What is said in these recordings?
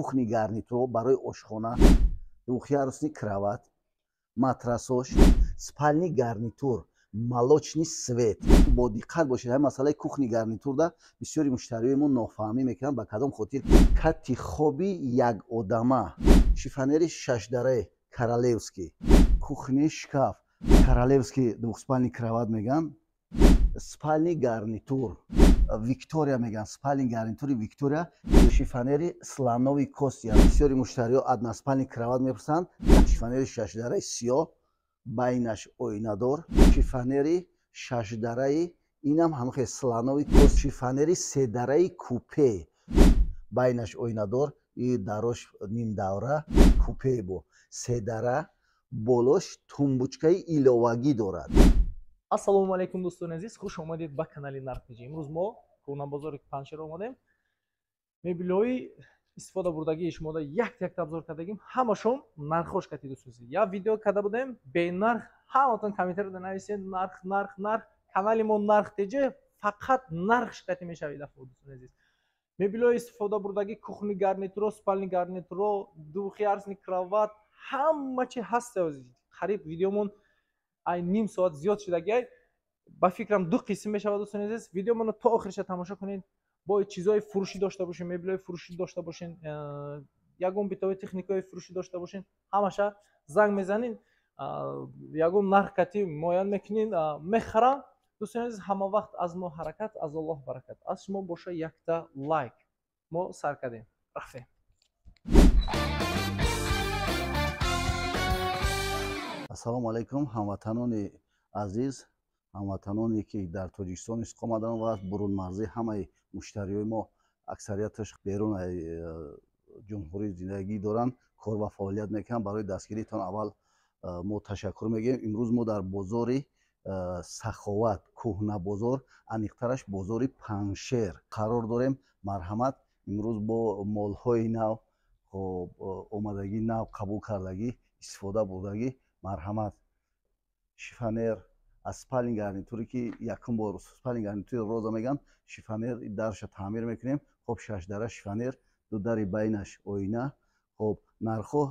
Кухни гарнитур барои ошхона, двухъярусный кровать, матрасош, спальный гарнитур, молочный цвет. Бо диққат бошед, ҳамин масъалаи кухни гарнитурда бисёри муштариёи мо нофаҳмӣ мекунанд, ба кадом хотир кати хоби як одама, шифоньери шашдараи королевский, кухни шкаф, королевский двухспальный кровать меган, спальный гарнитур Виктория меган, спальный гарнитури Виктория, шифоньери слоновой кости. Бисёри муштариё односпальный кровать мепурсанд, шифоньери шашдараи сиёҳ, байнаш оинадор, шифоньери шашдараи инам ҳамхе слоновой кость, шифоньери седараи купе, байнаш оинадор и дарош нимдавра купе бо седара, болош тумбучкаи иловагӣ дорад. Ассалому алайкум, дӯстони азиз, хуш омадед ба канали Нархтеҷӣ. Имрӯз мо кӯҳнабозори Панҷшер омадем. Мебелҳои истифода бурдагии шумода якта якта обзор кардагим, ҳамашон нархош кати, дӯстони азиз. Як видео карда будем бенарх, ҳаматон комментарида нависед нарх, нарх, нарх. Канали мо Нархтеҷӣ, фақат нархш кати мешавад дафъа, дӯстони азиз. Мебелҳои истифода бурдагӣ, кухни гарнитуро, спальный гарнитуро, двухъярусный кровать, ҳама чи ҳаст. Қариб видеомон ай ним соат зиёд шудагиай, ба фикрам ду қисм мешавад, дӯстони азиз. Видеомонро то охириша тамошо кунед. Бо чизҳои фурӯшӣ дошта бошен, мебелҳои фурӯшӣ дошта бошен, ягон битовии техникаҳои фурӯшӣ дошта бошен, ҳамаша занг мезанед, ягон нарх кати муайян мекунед, мехарам. Дӯстони азиз, ҳама вақт аз мо ҳаракат, аз Аллоҳ баракат, аз шумо боша якта лайк. Мо сар кардем, рафтем. Ассалому алайкум, ҳамватанони азиз, ҳамватаноне ки дар Тоҷикистон истиқомат доранд ва бурунмарзӣ. Ҳамаи муштариёи мо аксарияташ берун ҷумҳурӣ зиндагӣ доранд, кор ва фаъолият мекунанд. Барои дастгиритон аввал мо ташаккур мегӯем. Имрӯз мо дар бозори Саховат, кӯҳнабозор, аниқтараш бозори Панҷшер қарор дорем. Марҳамат, имрӯз бо молҳои нав, хоб, омадагӣ нав, қабул кардагӣ, истифода бурдагӣ. Марҳамат, шифоньер аз спальный гарнитуре ки якум бор спальный гарнитури роза меган, шифоньер дарша таъмир мекунем. Хоб, шашдара шифоньер, ду дари байнаш оина. Хоб, нархҳо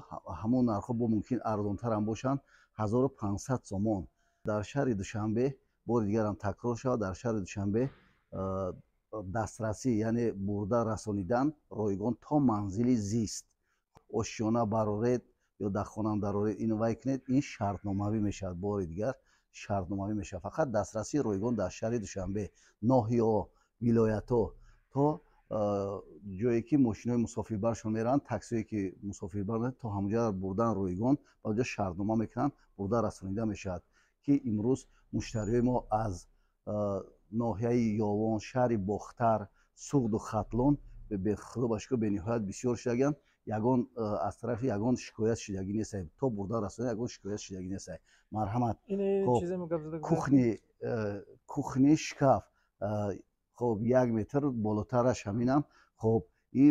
ҳамон нархҳо бо мумкин арзонтарам бошанд, 1500 сомон. Дар шаҳри Душанбе, бори дигарам такрор шавад, дар шаҳри Душанбе дастрасӣ, яъне бурда расонидан ройгон то манзили зист. Ошёна бароред ё дар хонам дароред, ин вай кунед, ин шартномавӣ мешавад. Бори дигар шартномавӣ мешавад. Фақат дастрасии ройгон дар шаҳри Душанбе, ноҳияҳо, вилоятҳо, то ҷое ки мошинои мусофирбаршон мераванд, таксиҳое ки мусофирбар, то ҳамонҷа бурдан ройгон, ба онҷо шартнома мекунанд, бурда расонида мешавад. Ки имрӯз муштариёи мо аз ноҳияи Ёвон, шаҳри Бохтар, Суғду Хатлон, худо ба шукр, бениҳоят бисёр шудагианд. Ягон аз тарафи ягон шикоят шидагӣ нестай, то бурда расонида ягон шикоят шидагӣ нестай. Марҳамат, кухни шкаф, хоб, 1 метр болотараш ҳаминам. Хоб, и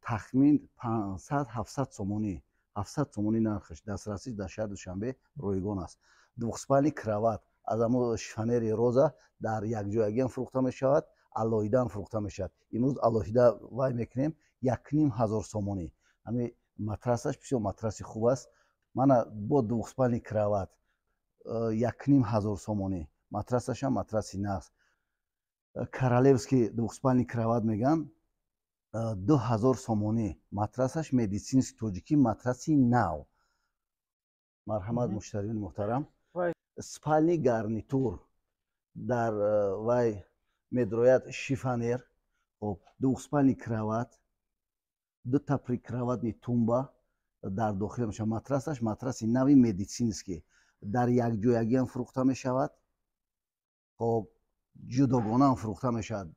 тахмин 500-700 сомонӣ, 700 сомонӣ нархаш. Дастрасӣ дар шаҳри Душанбе ройгон аст. Двухспальный кровать аз ҳамо шифоньери роза дар якҷоягиам фурӯхта мешавад, алоҳидаам фурӯхта мешавад. Имрӯз алоҳида вай мекунем, 1500 сомонӣ. Ҳами матрасаш бисёр матраси хуб аст. Мана бо двухспальный кровать 1500 сомонӣ, матрасашам матраси нағз. Королевский двухспальный кровать меган, 2000 сомонӣ, матрасаш медицинский, тоҷикӣ, матраси нав. Марҳамат, муштариёни муҳтарам. Спальный гарнитур дар вай медрояд шифоньер, хоб, двухспальный кровать, дута прикроватный тумба дар дохил мешавад. Матрасаш матраси нави медицинский, дар якҷоягиам фурӯхта мешавад, хоб, ҷудогонаам фурӯхта мешавад.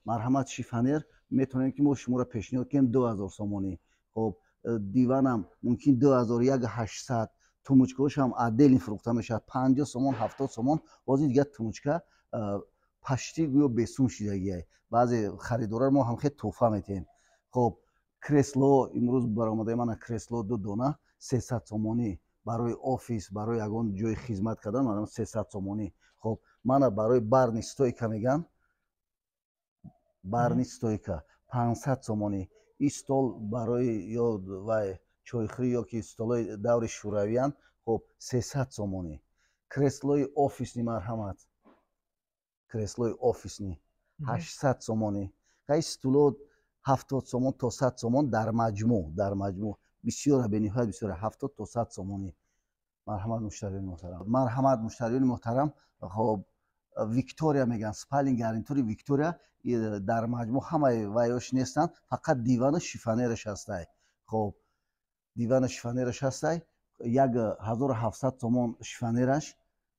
Марҳамат, шифоньер метавонем ки мо шуморо пешниҳод кунем 2000 сомонӣ. Хоб, диванам мумкин 2100, тумучкаҳошам отдельно фурӯхта мешавад, 50 сомон, 70 сомон. Ҳозир дигар тумучка пашти гӯё бесум шидагиай, баъзе харидорар мо ҳам хел тӯҳфа метиҳем. Хоб, кресло имрӯз баромадаи мана, кресло ду дона 300 сомонӣ, барои офис, барои ягон ҷои хизмат кардан, 300 сомонӣ. Хоб, мана барои барный стойка меган, барный стойка 500 сомонӣ. Ин стол барои ё вай чойхӯрӣ ё ки столҳои даври шӯравиянд. Хоб, 300 сомонӣ. Креслои офисный, марҳамат, креслои офисный 800 сомонӣ. Хай, стуло 70 сомон то 100 сомон дар маҷмӯъ, дар маҷмӯъ бисёра, бениҳоят бисёра, 70 то 100 сомонӣ. Марҳамат, муштариёни муҳтарам, марҳамат, муштариёни муҳтарам. Хоб, Виктория мегӯянд, спальный гарнитури Виктория, дар маҷмӯъ ҳамаи вайош нестанд, фақат дивану шифонераш ҳастай. Хоб, дивану шифонераш ҳастай, 1700 сомон шифонераш.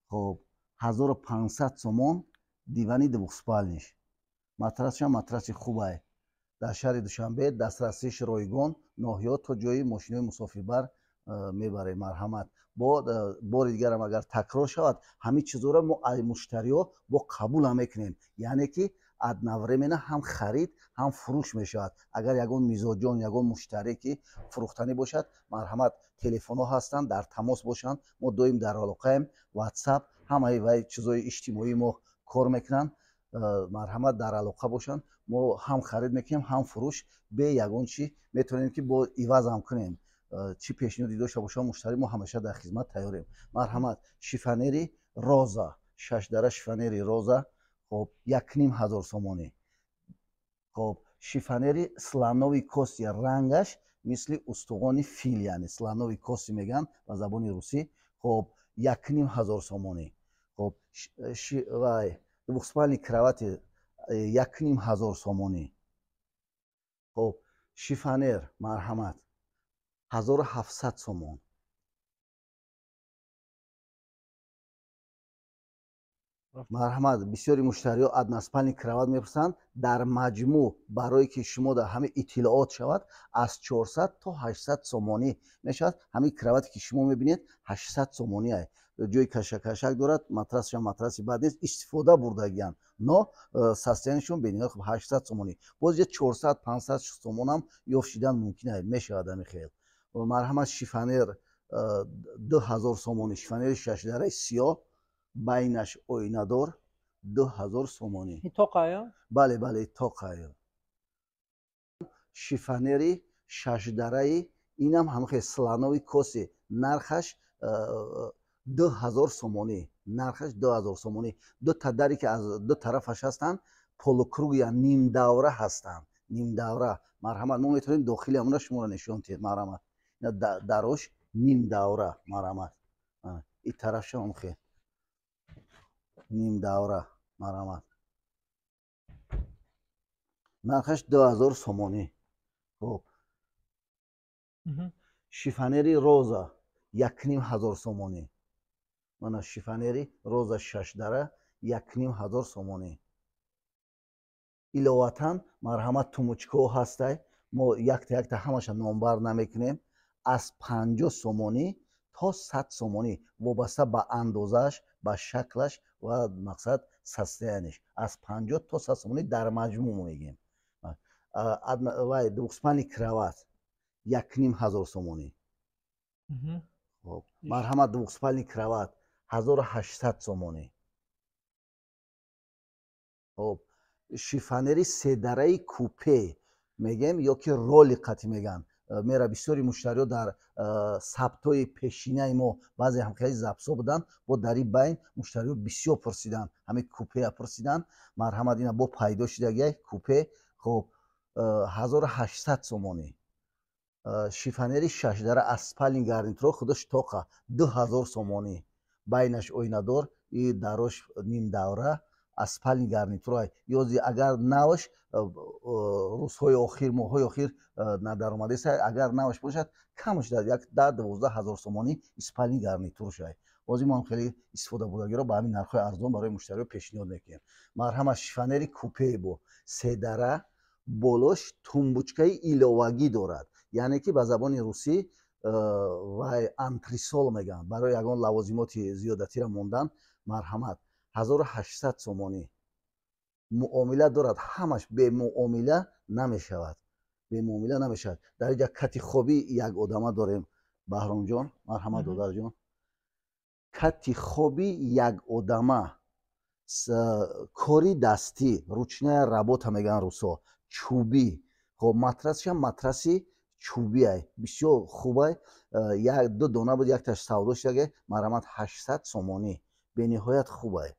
Хоб, 1500 сомон дивани двухспальныйш. Матрасшам матраси хубай. Дар шаҳри Душанбе дастрасиш ройгон, ноҳиё то ҷои мошинои мусофирбар мебарем. Марҳамат, бо бори дигарам агар такрор шавад, ҳамин чизоро мо аз муштариҳо бо қабулам мекунем, яъне ки одновременно ҳам харид, ҳам фурӯш мешавад. Агар ягон мизоҷон, ягон муштарие ки фурӯхтанӣ бошад, марҳамат, телефонҳо ҳастанд, дар тамос бошанд. Мо доим дар алоқаем, Ватсап, ҳамаи вай чизои иҷтимоии мо кор мекунанд. Марҳамат, дар алоқа бошанд. Мо ҳам харид мекунем, ҳам фурӯш, бе ягон чӣ метавонем ки бо ивазам кунем. Чӣ пешниҳоде дошта бошад муштарӣ, мо ҳамеша дар хизмат тайёрем. Марҳамат, шифонери Роза, шашдара шифонери Роза, хоб, 1500 сомонӣ. Хоб, шифонери слоновой кости, рангаш мисли устухони фил, яъне слоновой кости мегӯянд ба забони русӣ. Хоб, 1500 сомонӣ. Хоб, вай двухспальный кровати 1500 сомонӣ. Хоб, шифонер, марҳамат, 1700 сомон. Марҳамат, бисёри муштариҳо односпальный кровать мепурсанд. Дар маҷмӯъ, барое ки шумо дар ҳамин иттилоот шавад, аз 400 то 800 сомонӣ мешавад. Ҳамин кровате ки шумо мебинед, 800 сомонӣ. Ҷои кашакашак дорад, матрасшам матраси бад нест, истифода бурдагиянд, но состояниешон бениҳоят хуб. 800 сомонӣ. Боз я 400, 500 сомонам ёфт шидан мумкин мешавад ҳамин хел. Марҳамат, шифонер 2000 сомонӣ. Шифонери шашдараи сиёҳ, байнаш оинадор, 2000 сомонӣ. Тоқая? Бале, бале, тоқая. Шифонери шашдараи, инам ҳамхел слоновой кости, нархаш 2000 сомонӣ, нархаш 2000 сомонӣ. Ду та даре ки аз ду тарафаш ҳастанд, полукруг я нимдавра ҳастанд, нимдавра. Марҳамат, мо метавонем дохили ҳамона шуморо нишон диҳем. Марҳамат, дарош нимдавра. Марҳамат, и тарафшам ҳамхел нимдавра. Марҳамат, нархаш 2000 сомонӣ. Хоб, шифонери Роза 1500 сомонӣ. Мана шифонери Роза шашдара 1500 сомонӣ. Иловатан, марҳамат, тумбочкаҳо ҳастай. Мо якта якта ҳамаша номбар намекунем. Аз 50 сомонӣ то 100 сомонӣ, вобаста ба андозааш, ба шаклаш ва мақсад состояниеш, аз 50 то 100 сомонӣ дар маҷмӯъ мегӯем. Вай двухспальный кровать 1500 сомонӣ. Марҳамат, двухспальный кровать 1800 сомонӣ. Хоб, шифонери седараи купе мегӯем ё ки роли қатӣ мегӯянд. Мера бисёри муштариҳо дар сабтҳои пешинаи мо баъзе ҳамхелаи записҳо буданд, бо дар ин байн муштариҳо бисёр пурсиданд, ҳамин купея пурсиданд. Марҳамат, ина бо пайдо шидагиай купе. Хоб, 1800 сомонӣ. Шифонери шашдара аз спальный гарнитуро, худаш тоқа, 2000 сомонӣ. Байнаш оинадор и дарош нимдавра, аз спальный гарнитура. Ёзи агар наваш рӯзҳои охир, моҳҳои охир надаромадеса, агар наваш бошад, камаш дар як 10-12 ҳазор сомонӣ спальный гарнитур шай. Ҳозир мо ҳам хеле истифода бурдагиро ба ҳамин нархҳои арзон барои муштариҳо пешниҳод мекунем. Марҳамат, шифонери купе бо седара, болош тумбочкаи иловагӣ дорад, яъне ки ба забони русӣ вай антресол мегӯянд, барои ягон лавозимоти зиёдатиро мондан. Марҳамат, 1800 сомонӣ. Муомила дорад ҳамаш, бемуомила намешавад, бемуомила намешавад. Дар инҷа кати хобӣ як одама дорем, Баҳромҷон. Марҳамат, додарҷон, кати хоби як одама, кори дастӣ, ручная работа мегӯянд русо, чӯбӣ. Хоб, матрасшам матраси чӯбиай, бисёр хубай. Як ду дона буд, якташ савдо шудаге. Марҳамат, 800 сомонӣ, бениҳоят хубай,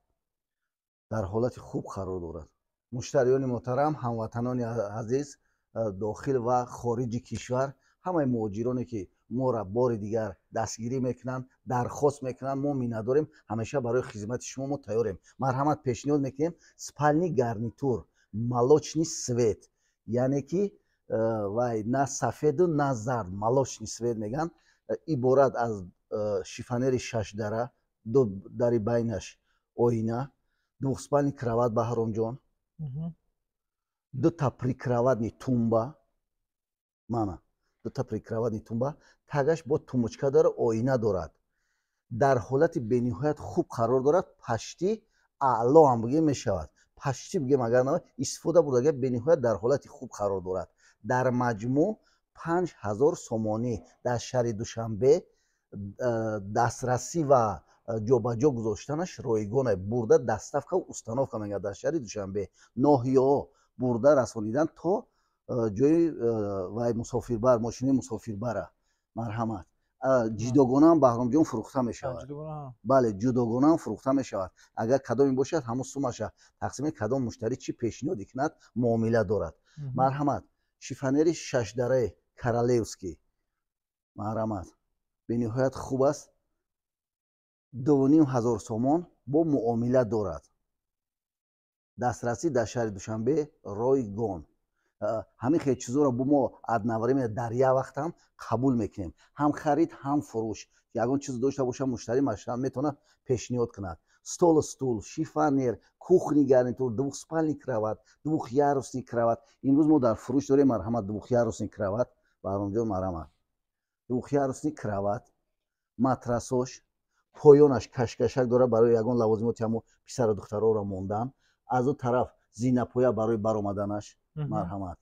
дар ҳолати хуб қарор дорад. Муштариёни муҳтарам, ҳамватанони азиз, дохил ва хориҷи кишвар, ҳамаи муҳоҷироне, ки моро бори дигар дастгирӣ мекунанд, дархост мекунанд, мо миннатдорем. Ҳамеша барои хизмати шумо мо тайёрем. Марҳамат, пешниҳод мекунем спальный гарнитур молочный цвет, яъне ки вай на сафеду на зард, молочный цвет мегӯянд. Иборат аз шифонери шашдара, ду дари байнаш оина, двухспальный кровать, Баҳромҷон, дута прикроватный тумба, мана дута прикроватный тумба, тагаш бо тумбочка дора, оина дорад, дар ҳолати бениҳоят хуб қарор дорад. Почти аъло ҳам бигем мешавад, почти бигем, агар на истифода бурдага, бениҳоят дар ҳолати хуб қарор дорад. Дар маҷмӯъ 5000 сомонӣ. Дар шаҳри Душанбе дастрасӣ ва ҷобаҷо гузоштанаш ройгон, бурда доставка, установка мегӯяд. Дар шаҳри Душанбе, ноҳияҳо бурда расонидан то ҷои вай мусофирбар, мошини мусофирбара. Марҳамат, ҷудогонаам, Баҳромҷон, фурӯхта мешавад. Бале, ҷудогонаам фурӯхта мешавад. Агар кадоме бошад, ҳамун сумаша тақсими кадом муштарӣ чӣ пешниҳоде кунад, муомила дорад. Марҳамат, шифонери шашдараи королевский, марҳамат, бениҳоят хуб аст, 2500 сомон, бо муомила дорад. Дастрасӣ дар шаҳри Душанбе ройгон. Ҳамин хел чизоро бо мо одновременно дар як вақтам қабул мекунем, ҳам харид, ҳам фурӯш. Ягон чиз дошта боша муштарӣ, метавонад пешниҳод кунад. Стол, стул, шифонер, кухонный гарнитур, двухспальный кровать, двухъярусный кровать имрӯз мо дар фурӯш дорем. Марҳамат, двухъярусный кровать, Баҳромҷон, марҳамат, двухъярусный кровать, матрасош, поёнаш кашкашак дорад барои ягон лавозимоти ҳамо писару духтароро мондан, аз ӯ тараф зинапоя барои баромаданаш. Марҳамат,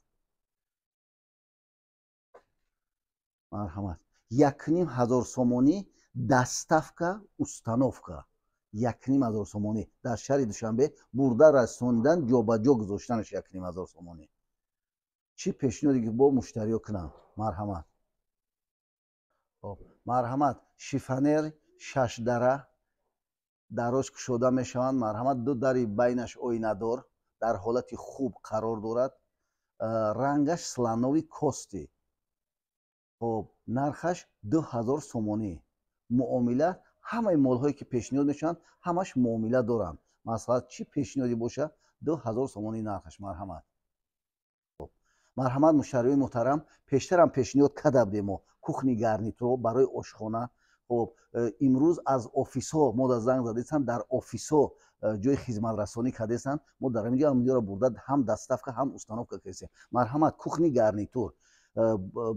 марҳамат, 1500 сомонӣ, доставка, установка, 1500 сомонӣ. Дар шаҳри Душанбе бурда расонидан, ҷобаҷо гузоштанаш 1500 сомонӣ. Чӣ пешниҳоде ки бо муштариё кунанд, марҳамат. Марҳамат, шифонер шашдара, дароз кушода мешаванд. Марҳамат, ду дари байнаш оинадор, дар ҳолати хуб қарор дорад. Рангаш слоновой кости. Хоб, нархаш 2000 сомонӣ, муомила. Ҳамаи молҳое ки пешниҳод мешаванд, ҳамаш муомила доранд. Масалан, чӣ пешниҳоде боша, 2000 сомонӣ нархаш. Марҳамат, марҳамат, муштариёи муҳтарам, пештарам пешниҳод карда будем мо кухонный гарнитур барои ошхона. Хоб, имрӯз аз офисҳо мо да занг задестанд, дар офисҳо ҷои хизматрасонӣ кардестанд. Мо дар ҳаминҷо ҳаминҷоро бурда ҳам доставка, ҳам установка кардем. Марҳамат, кухонный гарнитур.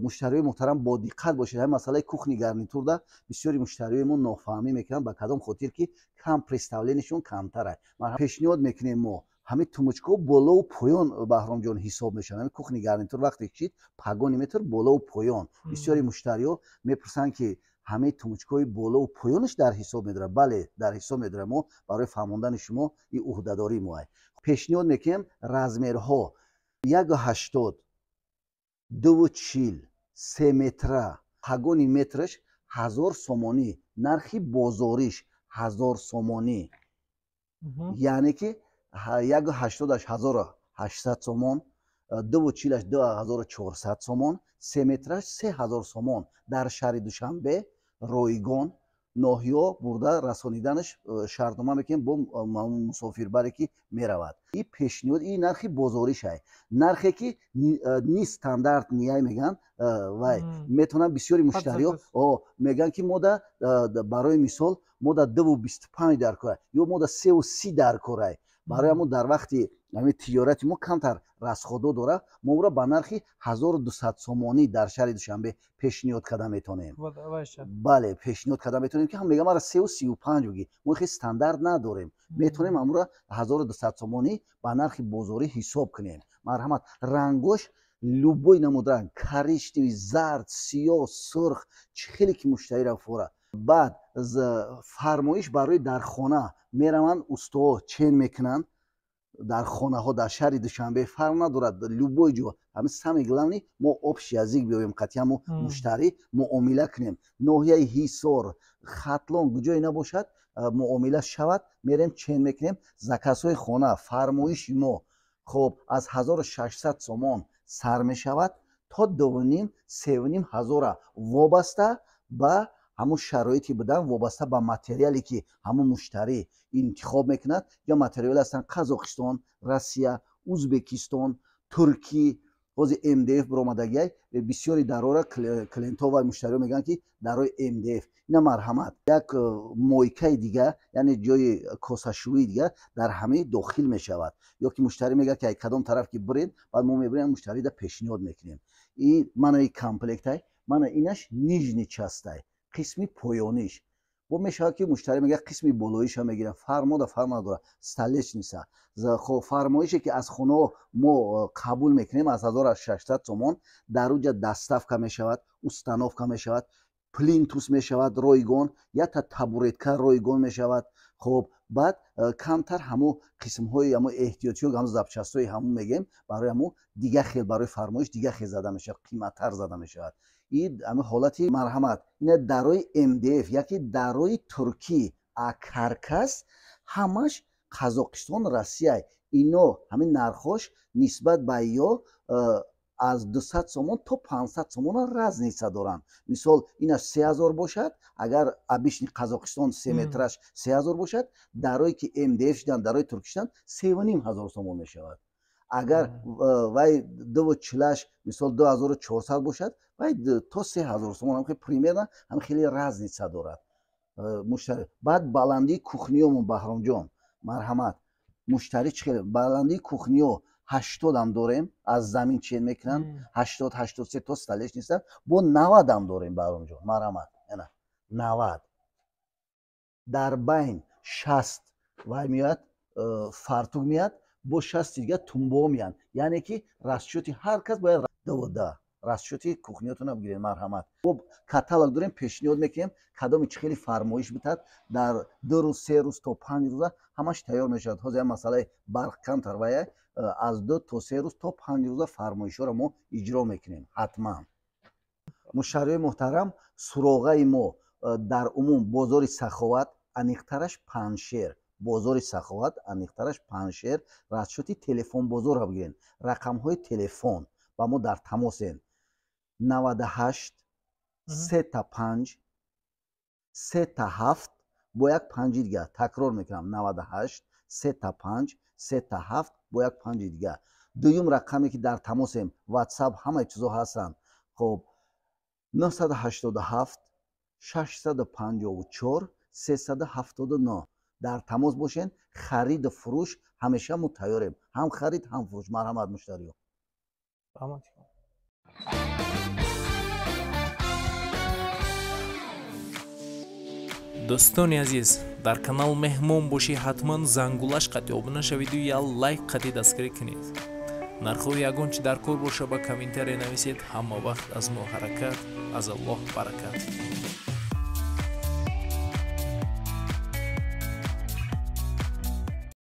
Муштариёи муҳтарам, бо диққат бошед. Ҳамин масъалаи кухонный гарнитурда бисёри муштариёи мо нофаҳмӣ мекунанд, ба кадом хотир ки кам представление шон камтара. Пешниҳод мекунем мо ҳамин тумбочкаҳо болову поён, Баҳромҷон, ҳисоб мешаванд. Ҳамин кухонный гарнитур вақте кишид, погони метр болову поён. Бисёри муштариҳо мепурсанд, ки ҳамаи тумбочкаҳои болову поёнаш дар ҳисоб медорад. Бале, дар ҳисоб медорад. Мо барои фаҳмондани шумо ин ӯҳдадории моа. Пешниҳод мекунем размерҳо 1,80, 2,40, 3 метра, погони метраш 1000 сомонӣ, нархи бозориш 1000 сомонӣ, яъне ки 1,80-аш 1800 сомон, 2,40-аш 2400 сомон, 3 метраш 3000 сомон. Дар шаҳри Душанбе ройгон, ноҳиё бурда расониданаш шартнома мекунем бо мусофирбаре ки меравад. И пешниҳод, и нархи бозоришай, нархе ки нестандарт нияй мегӯянд. Вай метавонанд бисёри муштариҳо мегӯянд, ки мода, барои мисол, мода 2,25 дар корай ё мода 3,30 дар корай. Барои ҳамон дар вақти ҳамин тиҷорати мо камтар расходо дорад, мо ӯро ба нархи 1200 сомонӣ дар шаҳри Душанбе пешниҳод карда метавонем. Бале, пешниҳод карда метавонем, ки ҳам мегӯям, мара 3,35 бигӣ, мо хел стандарт надорем, метавонем ҳамуро 1200 сомонӣ ба нархи бозорӣ ҳисоб кунем. Марҳамат, рангош любой намуд ранг: коричневый, зард, сиёҳ, сурх, чӣ хеле ки муштариро фора. Баъд фармоиш барои дар хона мераванд, устоҳо чен мекунанд. Дар хонаҳо, дар шаҳри Душанбе фарқ надорад, любой ҷо. Ҳамин самый главный, мо общий язык биёбем, қатъи ҳамо муштарӣ муомила кунем. Ноҳияи Ҳисор, Хатлон, куҷое набошад, муомила шавад, мерем, чен мекунем. Заказҳои хона, фармоиши мо, хоб, аз 1600 сомон сар мешавад то 2,5, 3,5 ҳазора, вобаста ба ҳамун шароити будан, вобаста ба материале ки ҳамун муштарӣ интихоб мекунад. Ё материал ҳастанд Қазоқистон, Россия, Узбекистон, Туркӣ. Ҳозир МДФ биромадагиай, бисёри дарора клиентҳо ва муштариҳо мегӯянд, ки дарои МДФ. Ина, марҳамат, як мойкаи дига, яъне ҷои косашӯии дига дар ҳамаи дохил мешавад. Ё ки муштарӣ мегӯяд, ки ай кадом тараф ки биред, баъд мо мебирем, муштарида пешниҳод мекунем. И мана и комплектай, мана инаш нижний частай, қисми поёниш. Бо мешавад, ки муштарӣ мегӯяд, қисми болоиша мегирам. Фармода фарқ надорад, столешница. Хоб, фармоише ки аз хонаҳо мо қабул мекунем, аз 1600 сомон. Дар уҷа доставка мешавад, установка мешавад, плинтус мешавад ройгон, якта табуретка ройгон мешавад. Хоб, баъд камтар ҳамо қисмҳои ҳамо эҳтиётиё, ҳамо запчастҳои ҳамун мегем, барои ҳамо дига хел, барои фармоиш дига хел зада мешавад, қиматтар зада мешавад. И ҳами ҳолати, марҳамат, ина дарои МДФ, яке дарои туркӣ, а каркас ҳамаш Қазоқистон, Россия. Ино ҳамин нархош нисбат ба ё аз 200 сомон то 500 сомона разница доранд. Мисол, инаш 3000 бошад, агар обычный Қазоқистон 3 метраш 3000 бошад, дарое ки МДФ шидан, дарои туркӣ шидан, 3500 сомон мешавад. Агар вай дуву чилаш, мисол, 2400 бошад, вай то 3000 сомон. Ҳам примерно ҳам хеле разница дорад. Муштари баъд баландии кухниёмон, Баҳромҷон, марҳамат, муштарӣ чӣ хел баландии кухниё, 80-ам дорем, аз замин чен мекунанд, 80, 83 то столешница. Бо 90-ам дорем, Баҳромҷон, марҳамат, ана 90. Дар байн 60 вай меояд, фартук меяд, бо 60-и дига тумбо меянд. Яъне ки расчёти ҳар кас бояд довода расчёти кухниётона бигиред, марҳамат. Бо каталог дорем, пешниҳод мекунем, кадоми чӣ хели фармоиш битад, дар 2 рӯз, 3 рӯз то 5 рӯза ҳамаш тайёр мешавад. Ҳозир як масъалаи барқ камтар вая, аз 2 то 3 рӯз то 5 рӯза фармоишҳоро мо иҷро мекунем ҳатман. Муштариёи муҳтарам, суроғаи мо дар умум бозори Саховат, аниқтараш Панҷшер, бозори Саховат, аниқтараш Панҷшер. Расчёти телефон бозорро бигиред, рақамҳои телефон ба мо дар тамосен: 98 3 та 5 3 та 7 бо як панҷи дига. Такрор мекунам: 98 3 та 5 3 та 7 бо як панҷи дига. Дуюм рақаме ки дар тамосем, Ватсап, ҳамаи чизо ҳастанд, хоб, 987 654 379. Дар тамос бошен. Хариду фурӯш ҳамеша мо тайёрем, ҳам харид, ҳам фурӯш. Марҳамат, муштариё. Раҳмат. Дӯстони азиз, дар канал меҳмон бошӣ, ҳатман зангулаш қатъи обуна шавиду я лайк қатъи дастгирӣ кунед. Нархҳои ягон чи дар кор боша, ба комментария нависед. Ҳама вақт аз мо ҳаракат, аз Аллоҳ баракат.